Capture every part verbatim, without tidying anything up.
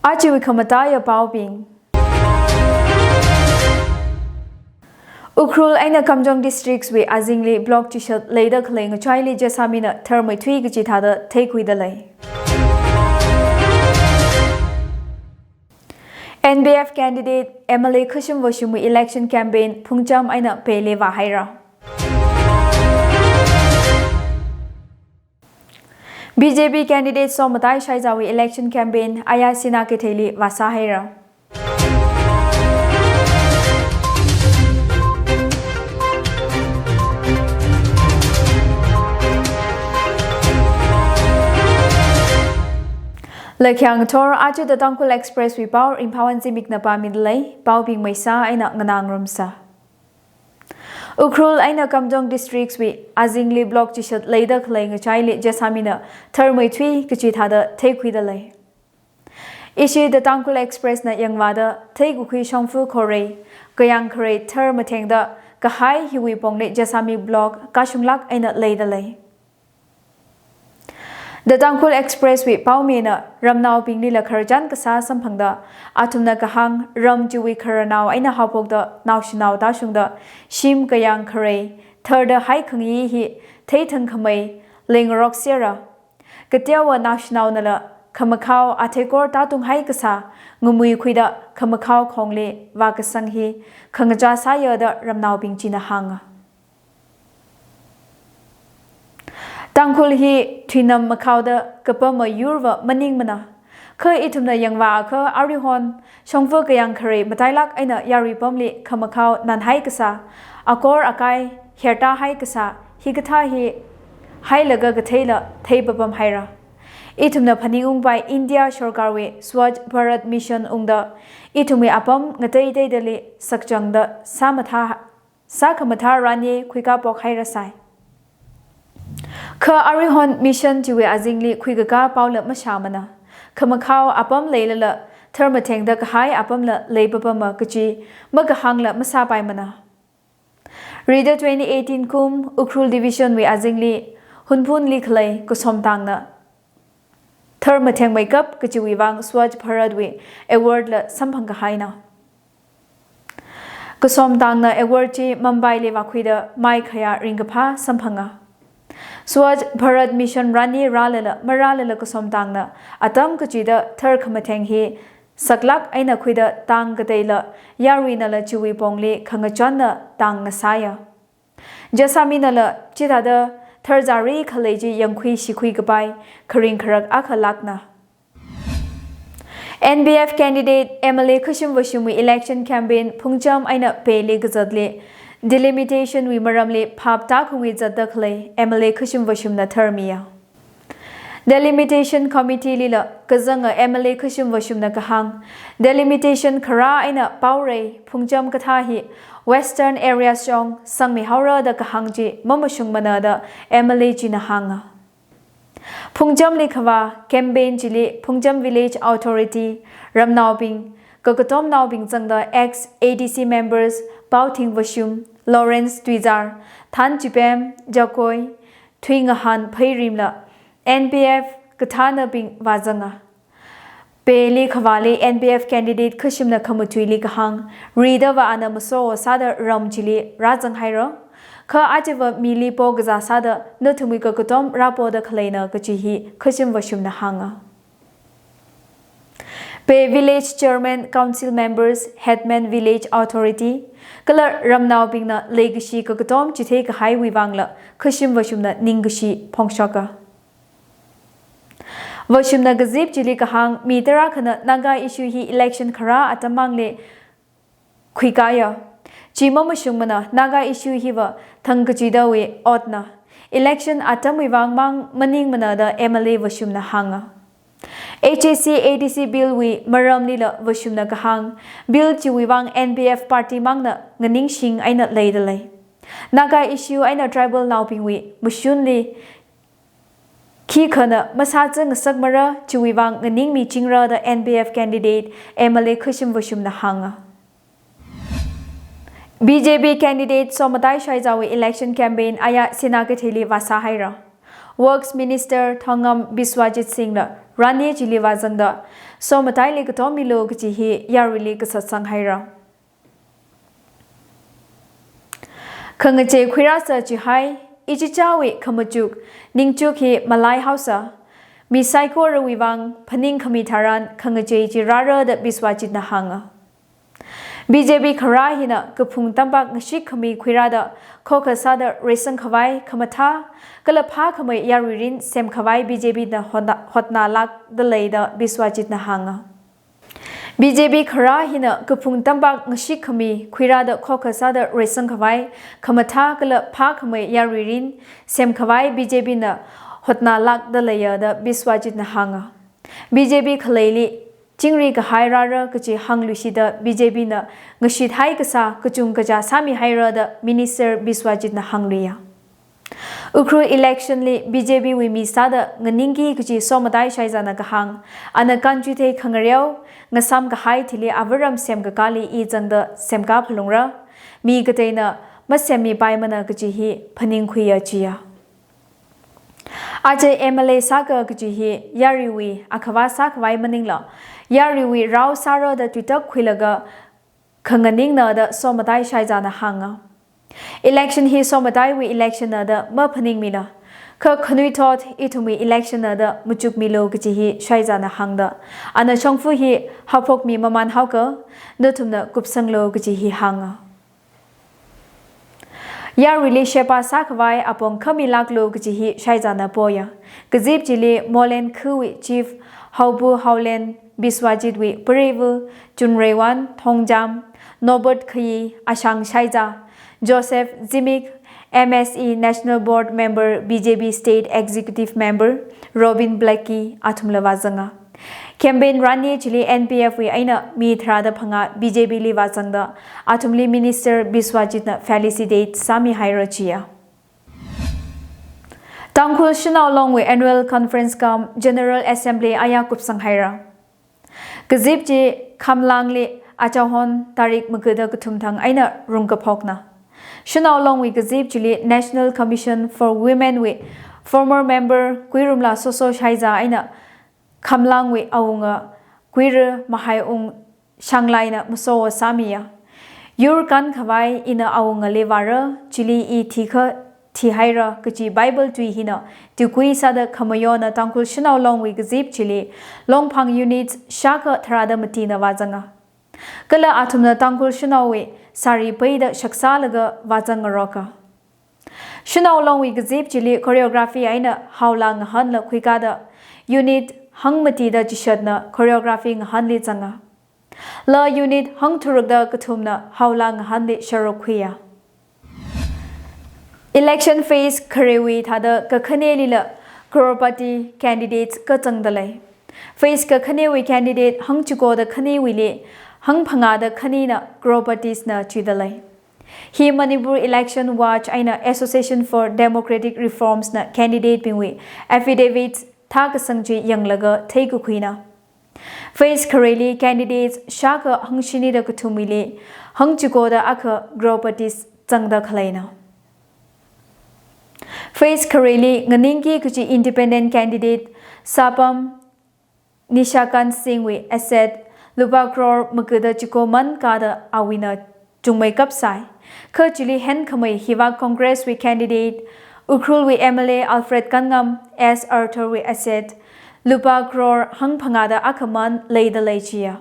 Ajawui khamataiya paobing. Ukhrul eina Kamjong districts wui azingli block chishat leida khalei ngachaili JASAMI na tharmeithui kachi thāda theikhuida lei. N P F candidate M L A Khushim Vashumwui election campaign phungcham eina Pele vāhaira. B J P candidate Somatai Shaijawui election campaign aya Sinakeithei li vāsāhaira. Lakhayang thor aja The Tangkhul Express wui pao Ringphāwon Zimikna pāmida lei, paobing maisā eina nganāngarumsa. Ukhrul eina Kamjong districts wui azingli block chishat leida khalei ngachaili JASAMI na tharmeithui kachi thāda theikhuida lei. Ishi The Tangkhul Express na yangvāda theikakhui shongfa khorei, kayāng kharei tharmathengda kahai hiwui pongli JASAMI block kashunglāk eina leida lei. The Tangkhul Express wui paomina ramnaobinglila khararchan kasā samphangda, athumna kahāng ram chiwui khararnao eina haophokda naoshinao tāshungda, shim kayāng kharei tharda hai khangayi hi theithang khamei leingarok sera. Kateowa naoshinaonala khamakhao atheikor tātung hai kasā ngamuikhuida khamakhao khongli vākasang hi khangachā sāya da ramnaobing china hānga. Tangkhul hi thuinam makhaoda kapama yurva maningmana. Kha ithumna yangvāakha aruihon shongfa kayāng kharei matailāk eina yaruipamli khamakhao nānhai kasā, akor akai hertāhai kasā, hikathā hi hailaga katheila theipapamhaira. Ithumna phaningungpai India sorkarwui Swachh Bharat Mission ungda ithumwui apam ngateiteidali sakchangda sāmathā sākhamathā ranye khuikapok hairasai. Kha aruihon mission chiwui azingli khuikakā paola mashāmana. Khamakhao apam leilala tharmathengda kahai apamla leipapama kachi makahāngla masāpaimana. Rida twenty eighteen kum Ukhrul Division wui azingli Hunphunli khalei Kasomtangna tharmathengmeikap kachiwui vang Swachh Bharat wui award la samphang kahaina. Kasomtangna award chi Mumbai li vākhuida maikhayā ringkaphā samphanga. Swachh Bharat Mission ranye rālala marālala Kasomtangna atam kachida tharkhamatheng hi saklāk eina khuida tang kateila yaruinala chiwui pongli khangachonna tang ngasāya. JASAMI nala chithāda tharzari khalei chi yangkhui shikhui kapai kharing kharak akha lākna. N P F candidate M L A Khushim Vashumwui election campaign phungcham eina Pele kazatli delimitation wui maramli phap tākhangui zatda khalei M L A Khushim Vashumna tharmiya. Delimitation Committee lila kazanga M L A Khushim Vashumna kahāng, delimitation kharā eina paorei phungcham kathā hi Western Areas shong sangmihaora da kahāng chi mamashungmana da M L A china hānga. Phungchamli khavā campaign chili Phungcham Village Authority ramnaobing, kakatomnaobing zangda ex A D C members Paothing Vashum, Lawrence Tuizar, Thanchipem Jakoi, Thuingahān Pheirimla N P F kathānabing vāzanga. Pele khavāli N P F candidate Khushimna khamatuili kahāng, ridava ana maso sāda ram chili rāzanghaira. Kha ajava mili po kazā sāda nathumwui kakatom rāpoda khaleina kachi hi Khushim Vashumna hānga. Pe Village Chairman, Council Members, Headman Village Authority, kala ramnaobingna leikashi kakatom chithei kahaiwui vangla Khushim Vashumna ningkashi phongshoka. Vashumna kazip chili kahāng, mi tarākhana Naga issue hi election kharā atam mangli khuikaya. Chi mamashungmana, Naga issue hiva thangkachidawui otna. Election atamwui vang mang maningmana da M L A Vashumna hānga. H A C A D C Bill wui maramlila Vashumna kahāng, Bill chiwui vang N P F party mangna nganingshing eina leida lei. Naga issue eina tribal naobingwui mashunli khikhana masāzangngasakmara, chiwui vang nganingmichingra da N P F candidate M L A Khushim Vashumna hānga. B J P candidate Somatai Shaijawui election campaign aya Sinakeithei li vāsāhaira. Works Minister Thongam Biswajit Singh la Rani chili vāzangda, somataili katommilu kaji hi yaruili kasatsang haira. Khangachei khuirāsa chihai, ichichāwui khamachuk, ningchuk hi malai haosa. Mi saikorawui vang phaningkhami tharan khangachei chi rāra da Biswajitna hānga. B J P kharā hina kaphung tampak ngashitkhami khuirāda, khokha sāda reisangkhavai khamathā kala phākhamei yaruirin semkhavai B J P na hotna, hotnalākda lei da Biswajitna hānga. B J P kharā hina kaphung tampak ngashitkhami khuirāda khokha sāda reisangkhavai khamathā kala phākhamei yaruirin semkhavai B J P na hotnalākda leiya da Biswajitna hānga. B J P khaleili chingri kahai rāra kaji hāngluishida B J P na ngashithai kasā kachungkaja sāmihaira da Minister Biswajitna hāngluiya. Ukhrul election li B J P wui mi sāda nganingki kaji Somatai Shaizana kahāng, ana kanchuithei khangareo, ngasam kahai thili avaram semkakāli i zangda semkā phalungra, mi kateina masemmipaimana kaji hi phaningkhuiya jiya. Aja M L A sāka kaji hi yaruiwui akhavā sākhavai maningla, yaruiwui rao sāra da tuitak khuilaga khanganingna da Somatai Shaizana hānga. Election hi Somataiwui election na da maphaningmila, kha khanuithot ithumwui election na da machukmilu kaji hi Shaizana hāngda, ana shongfa hi haophokmi mamān haoka, nathumna kupsanglu kaji hi hānga. Yaruili sheba sākhavai apong khamilāklu kaji hi Shaizana poya. Kazip chili Molen khawui Chief Haopu Haolen Biswajitwui pareiva Chunreiwan Thongcham, Norbert Khayi, Ashang Shaiza, Joseph Zimik, M S E National Board Member, B J P State Executive Member Robin Blackie athumla vāzanga. Campaign rani chili N P F wui eina mi tharāda phangā B J P li vāzangda, athumli Minister Biswajitna felicitate sāmihaira jiya. Tangkhul Shanao Long wui Annual Conference cum General Assembly aya kupsang haira. Kazip chi Khamlangli achahon tarik magada kathum thang eina rungkaphokna. Shanao Long wui kazip chili National Commission for Women wui former member Kuirumla Soso Shaiza eina Khamlangwui awunga Kuira Mahaiung Shanglaina masowo sāmiya. Yur kankhavai ina awungali vāra, chili i thikha thihaira kaji Bible tui hina tuikui sāda khamayona Tangkhul Shanao Long wui kazip chili Longphang unit shākha tharāda matina vāzanga. Kala athumna Tangkhul Shanao wui sari paida shaksālaga vāzangngaroka. Shanao Long wui kazip chili choreography eina haola ngahanla khuikāda unit hangmatida chishatna choreography ngahanli zanga. La unit hangtharukda kathumna haola ngahanli sharuk khuiya. Election phase khareiwui thāda kakhanelila crorepati candidates kazangda lei. Phase kakhanewui candidate hangchikoda khaniwuili hangphangāda khanina crorepatis na chuida lei. Hi Manipur Election Watch eina Association for Democratic Reforms na candidate bingwui affidavits thākasang chi yanglaga theikakhuina. Phase khareili candidates shākha hangshinida kathumwuili hangchikoda akha crorepatis zangda khaleina. Phase khareili nganingki kaji independent candidate Sapam Nishikant Singh wui asset lupā crore magada chiko mankāda awuina chungmeikap sai. Kha chili henkhamei hiva Congress wui candidate Ukhrul wui M L A Alfred Kanngam S Arthur wui asset lupā crore hangphangāda akhaman leida lei jiya.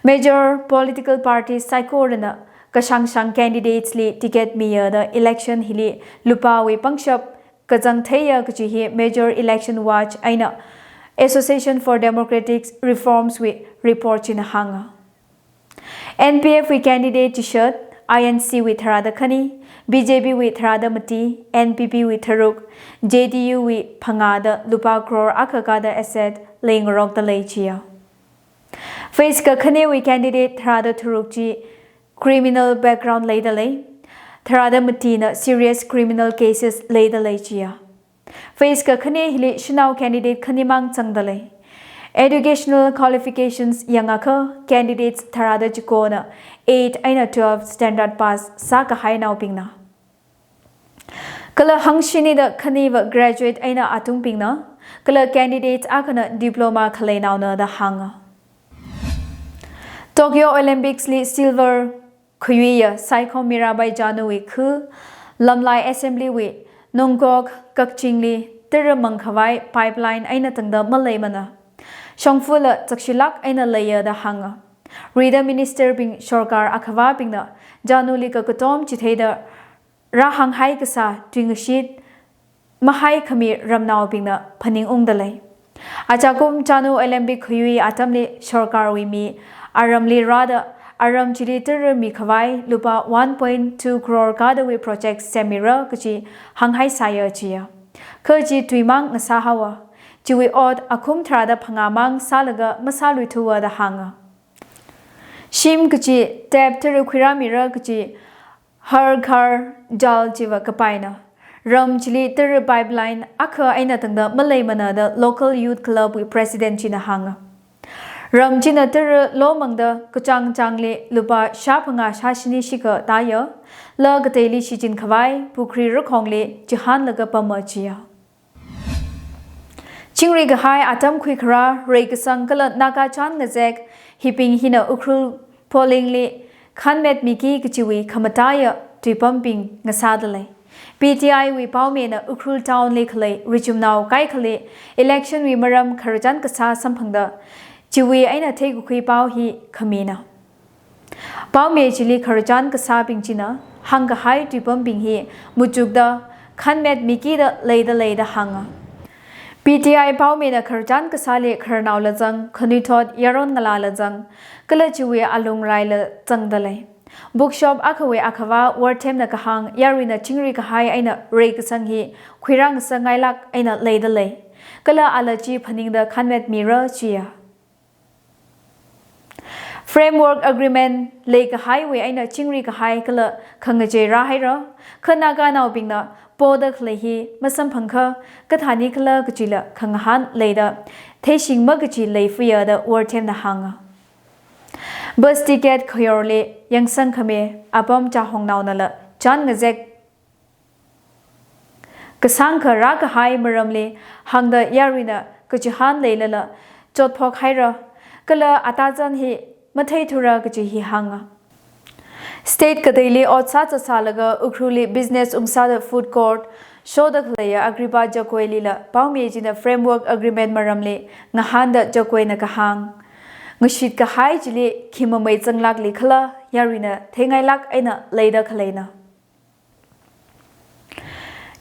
Major political parties saikorana kashangshang candidates li ticket miya da election hili lupāwui pangshap kazang theiya kaji hi Major Election Watch eina Association for Democratic Reforms wui report china hānga. N P F wui candidate chishat, I N C wui tharāda khani, B J P wui tharāda mati, N P P wui tharuk, J D U wui phangāda lupā crore akha kāda asset leingarokda lei jiya. Phase kakhanewui candidate tharāda tharuk chi criminal background leida lei. Tharāda matina serious criminal cases leida lei jiya. Phase kakhane hili shanao candidate khanimang zangda lei. Educational qualifications yangakha candidates tharāda chikona eight eina twelve standard pass sākahainaobingna. Kala hangshinida khaniva graduate eina atungbingna, Kala candidate akhana diploma khaleinaona da hānga. Tokyo Olympics li silver khayuiya Saikhom Mirabai Januwui khu Lamlai Assembly wui Nungkok Kakchingli tara mangkhavai pipeline eina tangda maleimana. Shongfala chakshilāk eina leiya da hānga. Rida minister bing sorkar akhavābingna Januli kakatom chitheida rāhānghai kasā tuingashit mahaikhami ramnaobingna phaningungda lei. Achakum Janu Olympic khayui atamli sorkarwui mi aramli rāda aram chili tara mikhavai lupā one point two crore kadawui project semmira kachi hānghaisāya chiya. Kha chi tuimang ngasāhaowa. Chiwui ot akhum tharāda phangāmang sālaga masāluithuwa da hānga. Shim kachi tap tara khuirāmira kachi Har Ghar Jal chiva kapaina. Ram chili tara pipeline akha eina tangda maleimana da local youth club wui president china hānga. Ram china tara lomangda kachāng chāngli lupā shāphangā shāshini shikha tāya, la kateili shichinkhavai pukhri rakhongli chihānlaga pama chiya. Chingri kahai atam khuikharā, reikasang kala Naga chān ngazek hibing hina Ukhrul pollingli khanmet miki kachiwui khamataiya tuipambing ngasāda lei. P T I wui paomina Ukhrul town li khalei richumnao kaikhali election wui maram khararchan kasā samphangda chiwui eina theikakhui pao hi khamina. Paomi chili khararchan kasābing china hāngkahai tuipambing hi muchukda khanmet mikida leida lei da hānga. P T I paomina khararchan kasāli khararnao lazang, khanuithot yaron ngalā lazang, kala chiwui alung raila zangda lei. Bookshop akhawui akhavā Worthemna kahāng yaruina chingri kahai eina reikasang hi khuirāngasak ngailāk eina leida lei. Kala ala chi phaningda khanmet mira chiya. Framework Agreement leikahaiwui eina chingri kahai kala khangachei rāhaira, kha Naganaobingna poda khalei hi masamphangkha kathāni khala kachila khangahān leida theishingma kachi leifuya da Worthemna hānga. Bus ticket khayorli yangsangkhami apam chahongnaonala chān ngazek kasāngkha rākahai maramli hāngda yaruina kachihān leilala chotphok haira, kala atazan hi matheithura kachi hi hānga. State kateili ot sāzat sālaga Ukhrulli business ungsāda food court shoda khaleiya Agrippa Jagoilila paomi china Framework Agreement maramli ngahānda Jagoina kahāng, ngashit kahai chili khi mamei zanglākli khala yaruina theingailāk eina leida khaleina.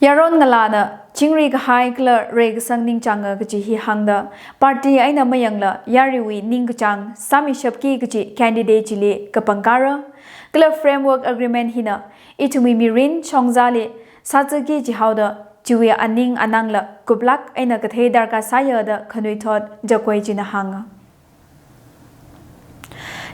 Yaron ngalāna chingri kahai kala reikasang ningchānga kachi hi hāngda, party eina mayangla yaruiwui ningkachāng sāmishapki kachi candidate chili kapangkara, kala Framework Agreement hina ithumwui mirin shongzali sāzatki jihaoda chiwui aning anangla kuplāk eina kathei darkar sāya da khanuithot Jagoi china hānga.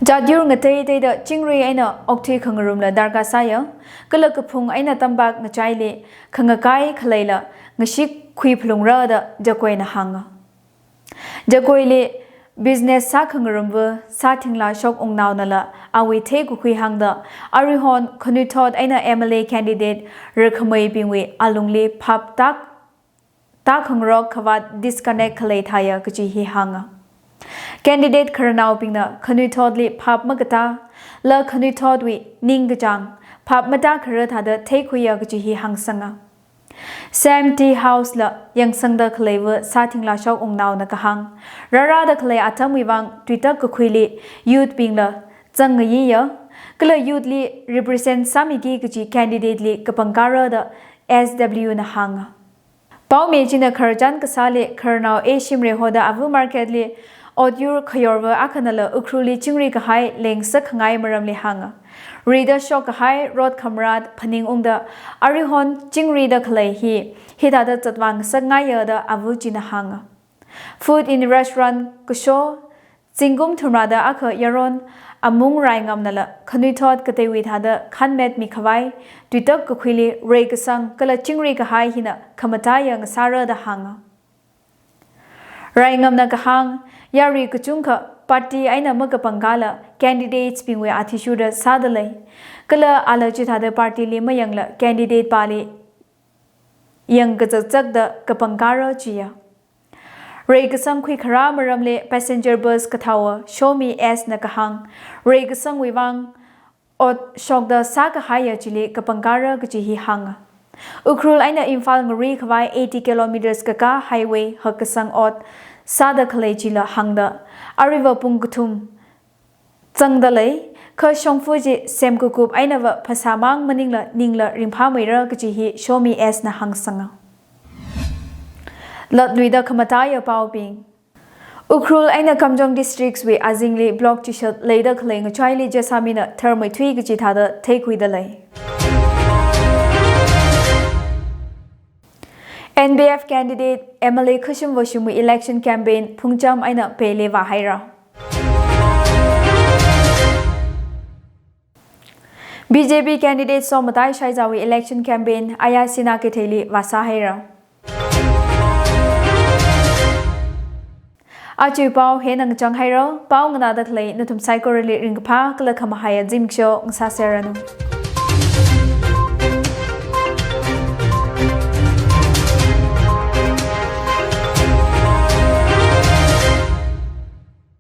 Jat yur ngateiteida chingri eina okthui khangarumla darkar sāya, kala kaphung eina tampak ngachaili khangakai khaleila ngashik khuiphalungra da Jagoina hānga. Jagoili business sākhangarumva Sathingla Shok Wungnaonala awui theikakhui hāngda, aruihon khanuithot eina M L A candidate rakhameibingwui alungli phap tak tākhangarok khavāt disconnect khalei thāya kachi hi hānga. Candidate khararnaobingna khanuithotli phap makatā, la khanuithotwui ningkachāng phap matākhara thāda theikhuiya kachi hi hāngsanga. Sam Tea House la yangsangda khaleiva Sathingla Shok Wungnaona kahāng, rārāda khalei atamwui vang tuitak kakhuili youth bingla zangngayiya, kala youth li represent sāmiki kachi candidate li kapangkara da S W na hānga. Paomi china khararchan kasāli khararnao A Shimre hoda ava market li otyur khayorva akhanala Ukhrulli chingri kahai leng sakkhangai maramli hānga. Rida shok kahai rot khamrat phaningungda, aruihon chingri da khalei hi hithāda zatvang sakngaiya da ava china hānga. Food in restaurant kasho, zingkum thumrada akha yaron Amung Raingamnala khanuithot kateiwui thāda khanmet mikhavai tuitak kakhuili reikasang kala chingri kahai hina khamataiya ngasāra da hānga. Raingamna kahāng, yarui kachungkha party eina makapangkala candidates bingwui athishurda sāda lei. Kala ala chithāda party li mayangla candidate pali yangkazakzakda kapangkara chiya. Reikasang khuikharā maramli passenger bus kathāva Shomi S na kahāng, reikasangwui vang ot shokda sākahaiya chili kapangkara kaji hi hānga. Ukhrul eina Imphal ngarui khavai eighty kilometers kakā highway hakkasang ot sāda khalei chila hāngda, aruiva pung kathum zangda lei, kha shongfa chi semkakup einava phasā mang maningla ningla ringphāmeira kaji hi Shomi S na hāngsanga. Latluida khamataiya paobing. Ukhrul eina Kamjong districts wui azingli block chishat leida khalei ngachaili jasāmina tharmeithui kaji thāda theikhuida lei. N P F candidate M L A Khushum Vashumwui election campaign phungcham eina peili vāhaira. B J P candidate Somatai Shaizawui election campaign aya Sinakeithei li vāsāhaira. Aja pao hina ngachang haira, pao nganāda khalei nathum saikorali ringkaphā kala khamahaiya zimiksho ngasāserranu.